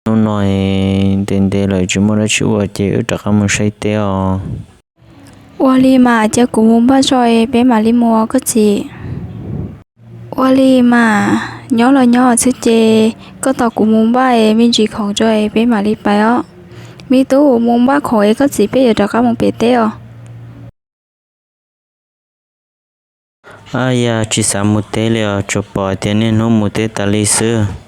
Hnub no ntev ntev lawm tsis muaj dab tsi ua ces wb rov qab mus saib teb os. Ua li mas cia kuv mus npaj tso es peb mam li mus os koj txiv. Ua li mas nyob los nyob xwb ces koj tos kuv mus npaj es me ntsis khoom tso es peb mam li pais os. Me tub, mus npaj khoom es koj txiv peb yuav rov qab mus pem teb os. Ab yam, tsis xav mus teb li os, tsuas pom tias niaj hnub mus teb tas li xwb.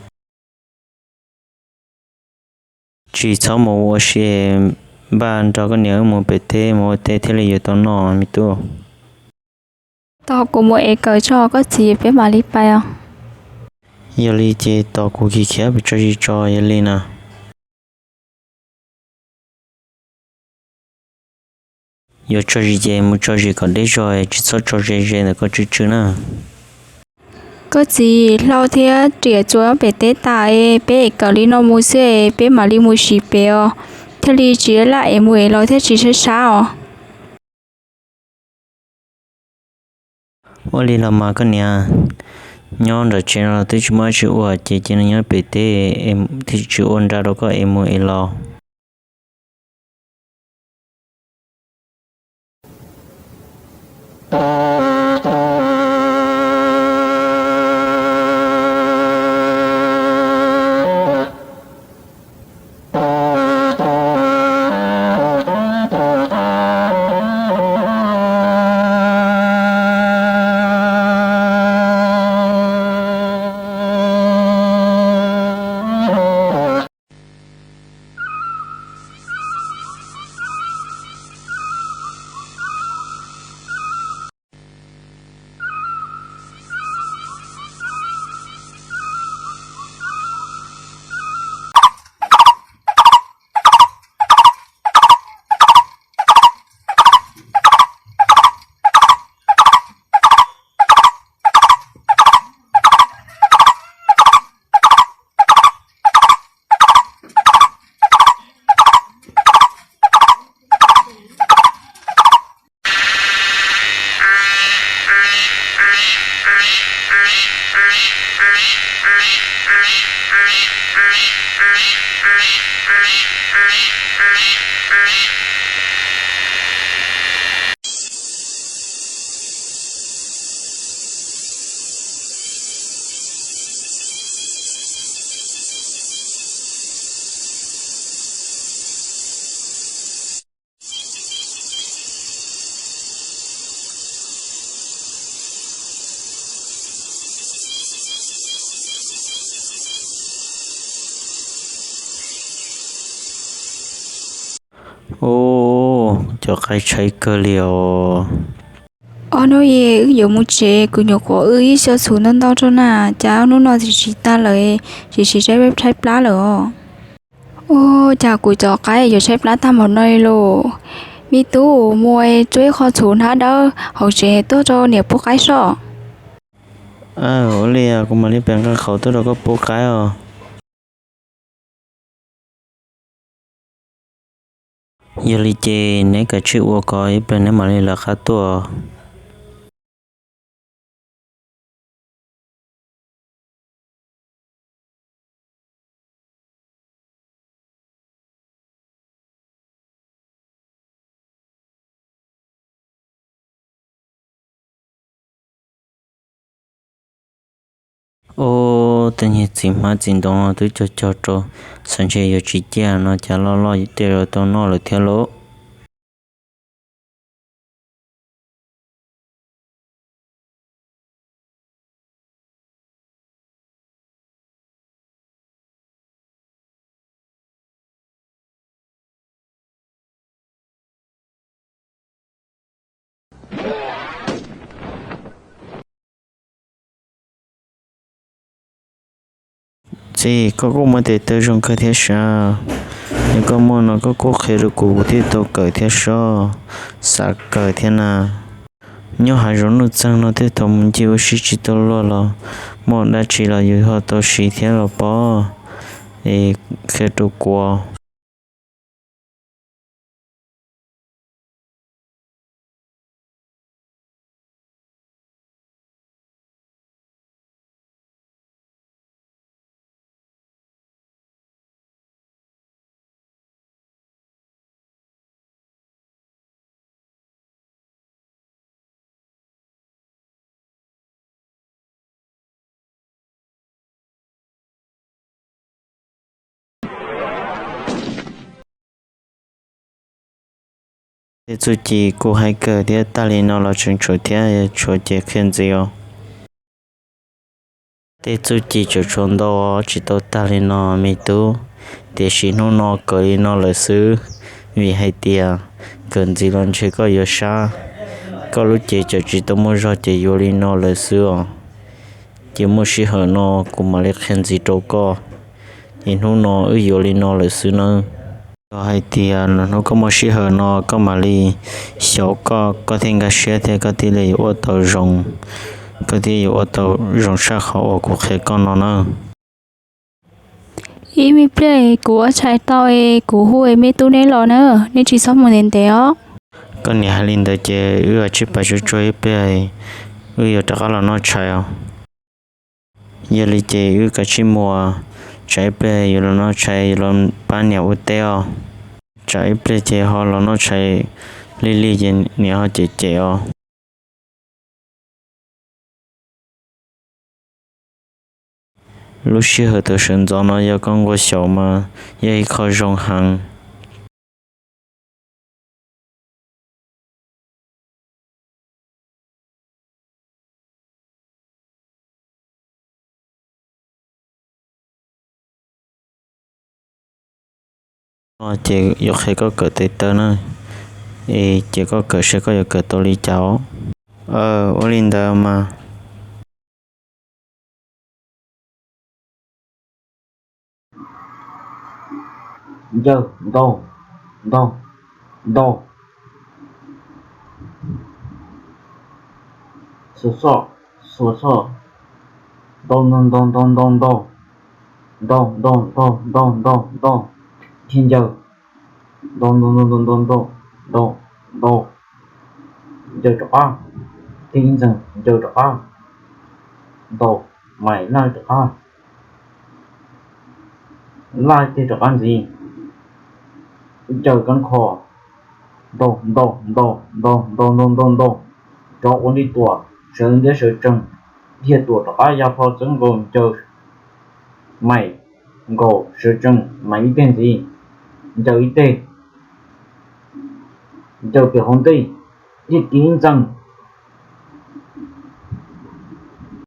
Tsis txhob mus ua si, npaj nrog koj niam wb mus pem teb mus ua teb thiaj li yuav tau noj me tub. Tos kuv mus ev kawm tso koj txiv peb mam li pais os. Yog li ces tos kuv khiav khiav pes tso zis tso yog li na. Yuav tso zis ces mus tso zis kom deb zog, tsis txhob tso ze ze ntawm koj tsw tsw na. Koj txiv, hlau thiab riam txuas pem teb tas es peb ev kawm li no mus xwb es peb mam li mus sim pem os, thiaj li tsis laj es mus es los thiaj tsis sab sab os. Ua li los mas koj niam, nyob nram tsev no los twb tsis muaj dab tsi ua ces cia nws nyob pem teb thiaj tsis ua nra rau koj es mus es los. Ub, cov qaib tshaib kawg li os. Ob hnub es wb yuav mus tsev, kuv nyuam qhuav wb ib xyoo txhuv ntau ntau rau na, cas ob hnub no tsis tsis tag lawm, tsis tsis tshaib tshaib plab lawm os. Ub, cas kuv cov qaib yuav tshaib plab tag npaum no li lauj. Me tub, mus tsuab ib qho txhuv hnab dawb hauv tsev tuaj rau niam pub qaib soj. Ua li kuv mam li pem nqa qhauv tuaj rau koj pub qaib os. Yog li ces neb kav tsij ua ko ib pliag neb mam li lawv qab tuaj. Ub, tej niag txiv hmab txiv ntoo no twb cog cog rau, xav ntshe yuav tsis ciaj no cas loj loj tej yuav tau noj lawm thiab lauj. Txiv, koj kuj muaj tes taw zoo kawg thiab sas. Yog koj muaj no koj kuj qhia rau kuv, kuv thiaj tau kawm thiab sob, xav kawm thiab na. Nyob hav zoov nuj txeeg no tej thaum mus ncig ua si tsis tau luag los muaj dab tsi los yus ho tau siv thiab los pob, es qhia rau kuv. Tej txuj ci kuj hais kawg thiab, tag li no los tseem tshuav thiab, tshuav ces qhia ntxiv os. Tej txuj ci tseem tshuav ntau, tsis tau tag li no me tub, tiam sis hnub no kawm li no lawm xwb, vim hais tias kawm ntxiv los ntshe koj yuav sab, koj lub cev tseem tsis tau muaj zog ces yuav li no lawm xwb os. Ces muaj sij hawm no kuv mam li qhia ntxiv rau koj, ces hnub no wb yuav li no lawm xwb nawb. Yog hais tias lwm hnub koj muaj sij hawm no koj mam li xyaum koj, koj thiaj nkag siab thiab koj thiaj li yuav ua tau zoo, koj thiaj yuav ua tau zoo tshaj qhov uas kuv qhia koj no nawb. Ib me pliag kuv ua tshais tau es kuv hu me tub neb los na, nej tsis txhob mus ntev ntev os. Koj niam hais li ntawd ces wb ua tsib pais tsuag tsuag ib pliag, wb yuav rov qab los noj tshais os. Yog li ces wb kav tsij mus, tsam ib pliag yuav los noj tshais yuav los pab niam ua teb os. Tsam ib pliag ces ho los noj tshais lig lig ces niam ho cem cem os. Lub sij hawm thaum sawv ntxov no yog koj nquag xyaum mas yog ib qho zoo heev. No ces yuav qhia koj kawm tes taw na, es cia koj kawm seb koj yuav kawm tau li cas os. Ua li ntawd mas. Ncaws, ntaus, ntaus, ntaus. Xuas xoj, xuas xoj. Ntaus, ntaus, ntaus, ntaus, ntaus, ntaus. Dhia ncaws. Ntaus, ntaus, ntaus, ntaus, ntaus, ntaus, ntaus. Ncaws rov qab. Dhia ib ntxees ncaws rov qab. Ntaus, mais laj rov qab. Laj kiag rov qab ntxiv. Ncaws kab nkho. Ntaus, ntaus, ntaus, ntaus, ntaus, ntaus, ntaus, ntaus. Rov ua li tuam, sawv ntiab sawv tsees. Dhia tuam rov qab ya plho txeeb nkaus ncaws. Mais nkaus sawv tsees mais ib teg ntxiv. Ncaws ib teg. Ncaws pem hauv ntej. Dhia kiag ib ntxees.